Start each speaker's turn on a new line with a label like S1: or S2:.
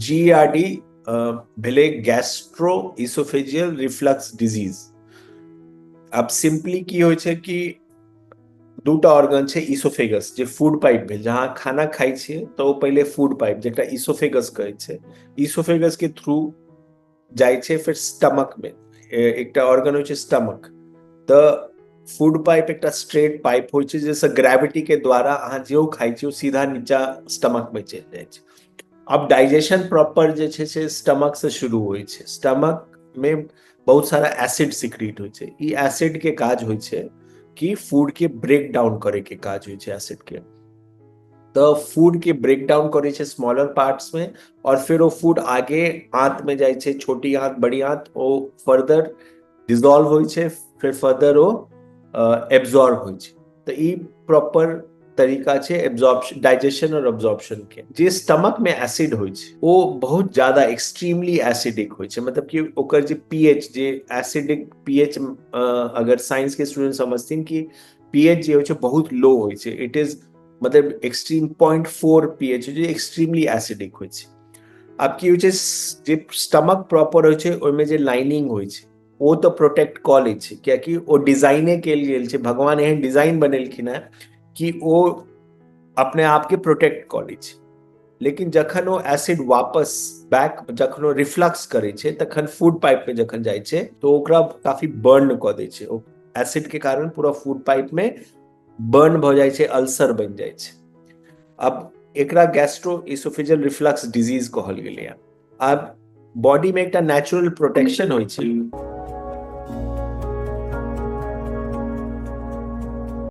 S1: GRD भेलै gastro oesophageal reflux disease. आब simply की होइ छै कि दूटा ऑर्गन छै, इसोफेगस जे फूड पाइप भेल, जहाँ खाना खाइ छियै तऽ ओ पहिले फूड पाइप जेकरा इसोफेगस कहै छै, इसोफेगस के थ्रू जाइ छै फेर स्टमक मे। एकटा ऑर्गन होइ छै स्टमक। तऽ फूड पाइप एकटा स्ट्रेट पाइप होइ छै, जाहिसँ ग्रेविटी के द्वारा अहाँ जे खाइ छी ओ सीधा नीचा स्टमक मे चलि जाइ छै। आब डाइजेशन प्रॉपर जे छै से स्टमक से शुरू होइ छै। स्टमक मे बहुत सारा एसिड सिक्रीट होइ छै। ई एसिड के काज होइ छै कि फूड के ब्रेक डाउन करे के काज होइ छै एसिड के। तऽ फूड के ब्रेक डाउन करै छै स्मॉलर पार्ट्स में और फिर ओ फूड आगे आंत में जाइ छै, छोटी आंत, बड़ी आंत, ओ फर्दर डिजॉल्व होइ छै, फिर फर्दर ओ एब्जॉर्ब होइ छै। तऽ ई प्रॉपर तरीका छै एब्जॉर्प्शन, डाइजेशन और एब्जॉर्प्शन के। जे स्टमक में एसिड होइ छै ओ बहुत ज्यादा एक्सट्रीमली एसिडिक होइ छै, मतलब कि ओकर जे पीएच, जे एसिडिक पीएच, अगर साइंस के स्टूडेंट समझथिन कि पीएच जे होइ छै बहुत लो होइ छै, it is मतलब एक्सट्रीम 0.4 पीएच, जे एक्सट्रीमली एसिडिक होइ छै। आब की होइ छै, जे स्टमक प्रॉपर होइ छै ओहिमे जे लाइनिंग होइ छै ओ तऽ प्रोटेक्ट कऽ लै छै, कियाकि ओ डिजाइने कयल गेल छै, भगवान एहन डिजाइन बनेलखिन हेँ कि ओ अपने आपके प्रोटेक्ट कऽ लै छै। लेकिन जखन ओ एसिड वापस बैक, जखन ओ रिफ्लक्स करै छै, तखन फूड पाइप में जखन जाइ छै तऽ ओकरा काफी बर्न कऽ दै छै। ओ एसिड के कारण पूरा फूड पाइप में बर्न भऽ जाइ छै, अल्सर बनि जाइ छै। आब एकरा गैस्ट्रो इसोफेजल रिफ्लक्स डिजीज कहल गेलैए। आब बॉडी में एकटा नेचुरल प्रोटेक्शन होइ छै।